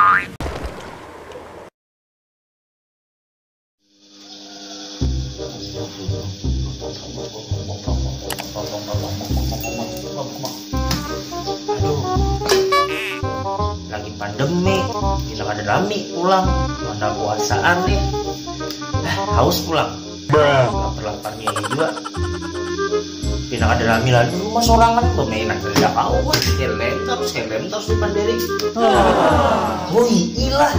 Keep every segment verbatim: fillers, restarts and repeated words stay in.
Aduh, lagi pandemi, pina kada rami pulang, mana puasaan nih. Ah, haus pulang. Lapar-laparnya ini juga. Pina kada rami lagi rumah sorangan, pemainan kada tahu, wah, helm terus, helm terus di panderi. Oh, iyalah.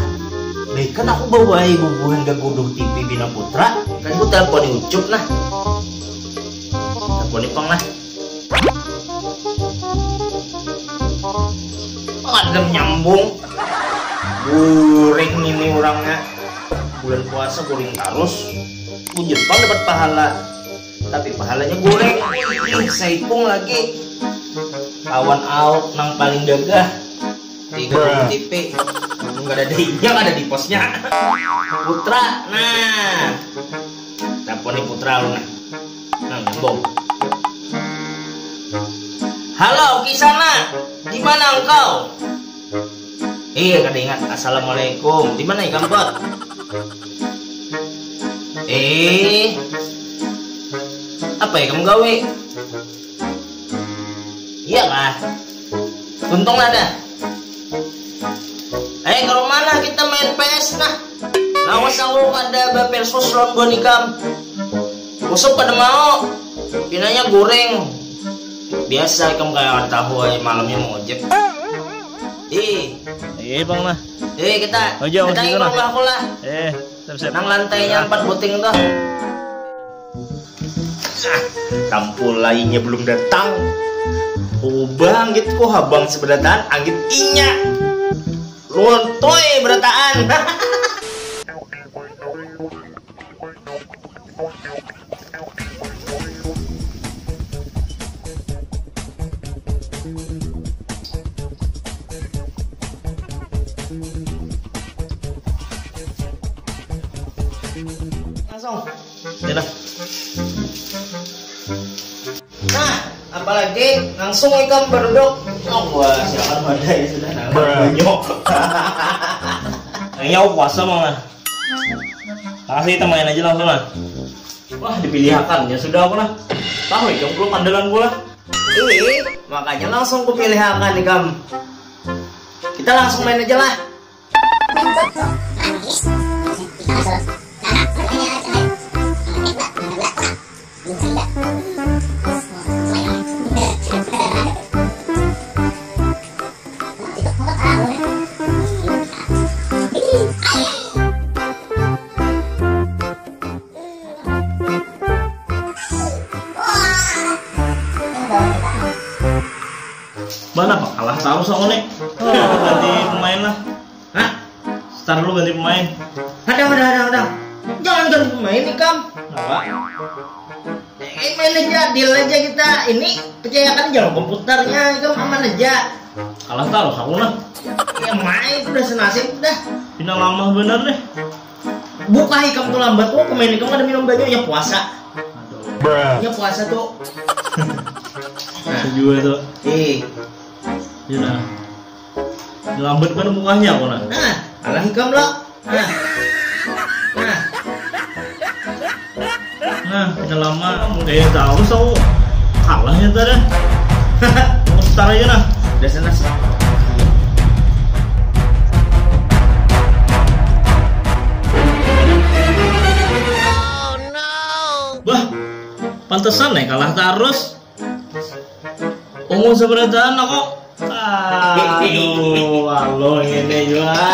Baik kan aku bawa bubuhan gaguduh T V Bina Putra, kan ku telepon Ucup nah. Telepon pang lah. Kada nyambung. Guring ini orangnya. Bulan puasa guring terus. Bujur pang dapat pahala. Tapi pahalanya guring. Ih, saikung lagi. Lawan Auk nang paling gagah. Tiga T V. Mun kada ada inya, kada di posnya. Putra, nah. Telepon ni Putra lu nah. Nah, nyambung. Halo, Kisana. Di mana engkau? Eh, kada ingat. Assalamualaikum. Di mana ikam, Kot? Eh, apa ikam gawe? Iya kah? Untung ada. Eh, ke rumah nah kita main P S nah. Lawas aku kada bapersus lawan buhan ikam. Usuk kada mau. Pinanya goreng. Biasa ikam kayak ada tahu aja malamnya mau ojek. Ih, Iya, Bang lah. Eh, kita Aja, kita Mas, ikut ikut lah. Lah aku lah. Eh, siap-siap. Nang lantainya empat buting tuh. Ah, tampul lainnya belum datang. Ubah anggit ku habang seberataan anggit inya. Lontoy berataan. Langsung. Yalah. Nah, apalagi langsung ikam berduduk. Oh, wah, silakan pada ya sudah nah. Bruh. Banyak. Kayaknya aku puasa mau lah. Kasih kita main aja langsung lah. Wah, dipilihakannya sudah aku lah. Tahu ikam belum andalan bola. Ih, makanya langsung kupilihakan ikam. Kita langsung main aja lah. Mana pak kalah tahu sama nih. Ganti pemain lah. Hah? Start dulu ganti pemain. Hadang, hadang, hadang, hadang. Jangan ganti pemain nih, Kam. Kenapa? Eh, main aja, deal aja kita. Ini percayakan jalan komputernya, Kam, aman aja. Kalah taruh aku nah. Ya main, sudah senasib dah. Pina lama bener nih. Buka ikam tuh lambat tuh, pemain ikam ada minum banyak ya puasa. Aduh. Ya puasa tuh. Nah. Juga tuh. Eh. Ya nah. Lambat kan mukanya aku nah. Nah, kalah ikam lo. Nah. Nah. Nah, kita lama. Eh, tahu so kalahnya tadi. Mutar aja nah. Udah sana sih. Bah, pantesan nih kalah terus. Umur seberataan aku. Aduh, alo ini jua.